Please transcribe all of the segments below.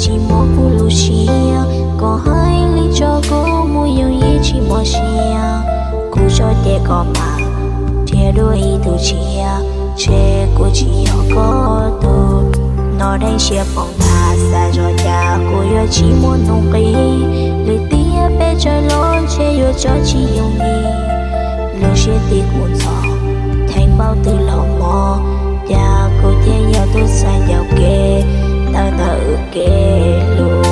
Tsis muab kuv lub siab, koj hais li tso kuv mus yooj yim tsis muaj sia. Kuv tso ces koj mam nrhiav dua ib tug tshiab, ntshe kuv tsis yog koj tug. Noj dheev siab poob ntag, xav zoj cas kuv yuav tsis muaj nuj nqis. Lwm tiam peb tsaug zog ntshe yuav tso tsis yooj yim. Lub siab tib kuv ntxhov, theej npaum twg los mob, cas kuv thiaj yog tus txhais ncaws kev tawm ntawm wb kev hlub.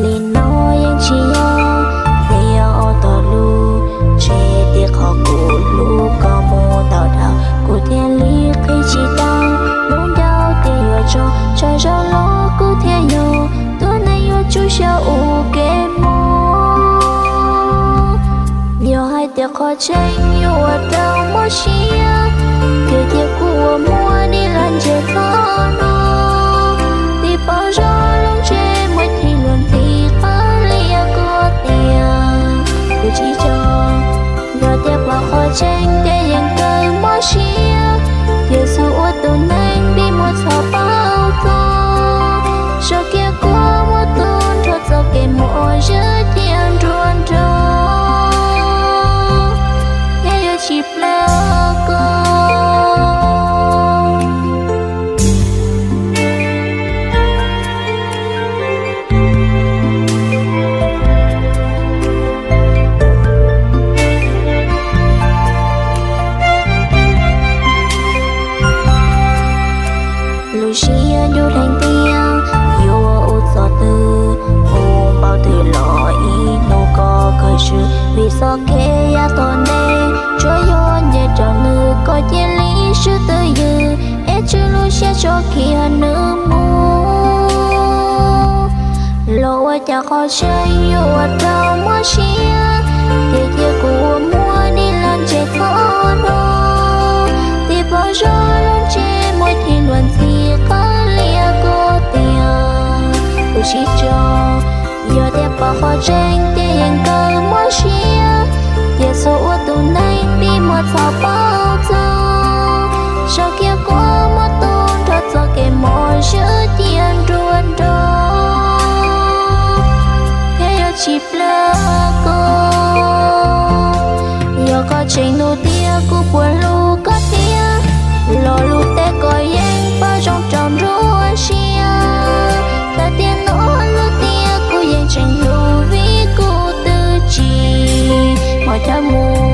Li no yeej tsis yog, yeej yog ob tog lus, ntshe tib qho kuv hlub koj mus ntau dhau, kuv thiaj li qhib tsis tau. Lub ncauj tias yuav tso, tsaug zog los kuv thiaj yog tus neeg yuav tsum xyaum ua kev mob. Yog hais tias qhov tseeb yuav ua rau mob siab, ces cia kuv ua muag dim los ntseg txhob hnov. Tib paus zog los ntshe muaj ib luag ntxhi qhab lias kuv tias kuv tsis tso. Yog tias pom qhov tseeb ces yeej kawg mob siab, ces xub ua tus neeg npib muag txhob paub txog. Sawv kiag kuv muab tu nrho txoj kev mob zwm cia nruab nrog, thiaj yuav tsis plab koj. Lub siab ncu dheev tias yuav ua txoj twg, ua npaum twg los ib hnub koj kawg swb. Vim txoj kev yav tom ntej tsuas yog nce rau nws, koj cia li swb twj ywm es tswj lub siab tso kiag nws mus. Los ua cas qhov tseeb yuav ua rau mob siab, ces cia kuv ua muag dim los ntseg txhob hnov. Tib paus zog los ntshe muaj ib luag ntxhi qhab lias kuv tias kuv tsis tso. Yog tias pom qhov tseeb ces yeej kawg mob siab, ces xub ua tus neeg npib muag txhob paub txog. Sawv kiag kuv muab tu nrho txoj kev mob zwm cia nruab nrog, thiaj yuav tsis plab koj. Yog koj tseem nug tias kuv puas hlub koj thiab, los lus teb koj yeej paub zoo rau nruab siab. Tag tiam no lub tiam kuv yeej tseem hlub vim kuv twb tsis mob chaw mus.